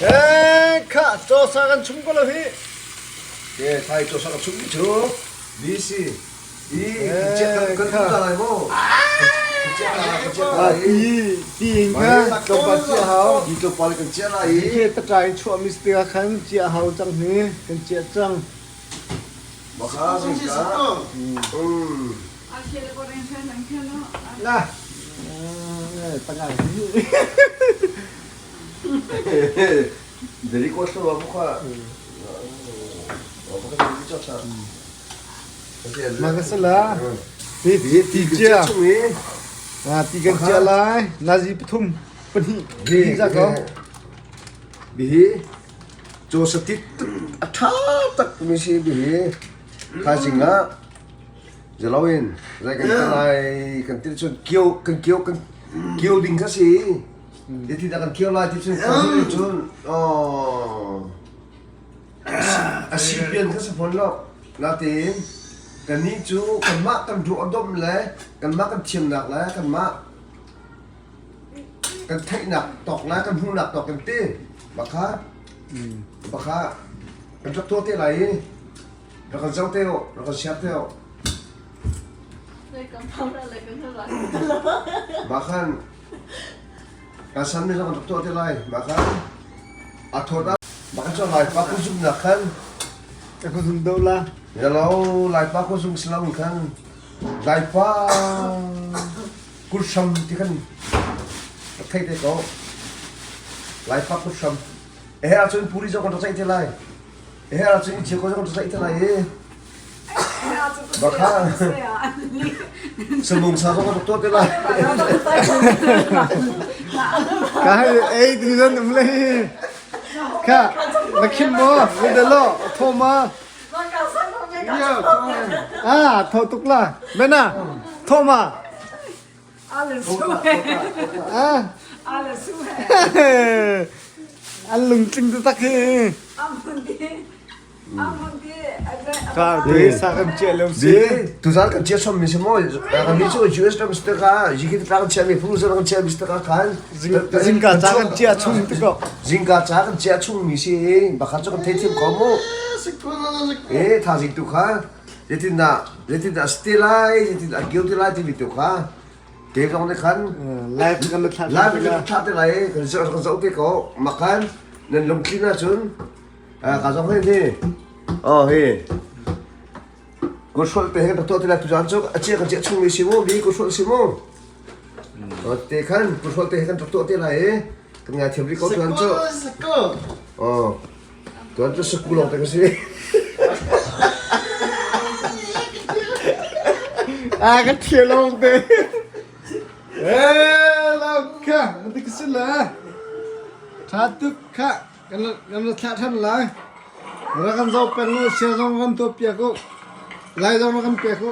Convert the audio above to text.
He kha cawsa kan chum ko lo hi. Ke thai cawsa kan chum chu BC i kan kan kan ta lai mo. Ti ti in kha tlawmpal chia hau. Ti tlawmpal kan chia lai i. Khi taṭa in chuah mi si khan chia hau cang hi kan chia cang. Baka zingka. Na. Tangai. Dari ko thlo bu kha. Ma ka sala. Ti ti chia. Ti kan chia lai. Nazi pathum pahnih ti za ko. Bihi chaw satit a tha tak mi si bihi thaizing ah zaloin zai kan lai kan til chun kio kan kio kan kio ding kha si Ti dah kan kio lai ti cun cun a si pian kha si fawn lo. Natein kannih cu kanmah kan ruah a domh le kanmah kan thiamnak le kanmah kan theihnak tawk le kan hmuhnak tawk kan ti. Bakha bakha kan rak tuah te lai i rak kan zoh te u, rak kan siar te u. Mah khan Kan san mi zong rak tuah te lai. Mah khan a thawt ah mah kan chuah Laipa ku zumnak khan Ka ku zum do la. Yalo Laipa ku zum si lo khan Laipa kuthram ti khan rak thei te ko. Laipa kuthram. Ehe ahcun puri zong kan rak ceih te lai. Ehe ahcun i ko zong kan rak ceih te lai i. Bakha Samung sa zong kan rak tuah te lai. Ka hai ei tu zan um le hi. Kha na khim mo ni de lo tho ma. Ah tho tuk la. Mena tho ma. Ah. An lungtling taktak hi. Ka te sa kan chia lo si. Tuzan kan chia som mi si mo. Kan mi cu US ram si ka jiki ta kan chia mi phu zan kan chia mi si ka kan. Zingka ca kan chia chung ti ko. Zingka ca kan chia chung mi si bakhat cu kan thei thiam ko mu. Eh tha zing tu kha. Zeitin dah zeitin dah sti lai zeitin dah kio ti lai timi tu kha. Te zong nih khan live kan thla live kan thla te lai kan kan zoh te ko makan nan lungthin ahcun Ka zong hi ni. Oh hi. Kuhrolh te he kan tuah ti lai tuzaan cu a cia kan cia chung mi si mu bi kuhrolh si mu. Te khan kuhrolh te he kan rak tuah te lai i kan ngai thiam rih ko tuan cu. Oh. Tuan cu saku lawng te ka si. Ah ka thia lawng te. Eh lau kha na ti ka si la. Tha tuk kha. Kan la thlah ṭhan lai. Rak kan zoh peng u, sia zong kan tuah piak u. Lai zong rak kan pek u.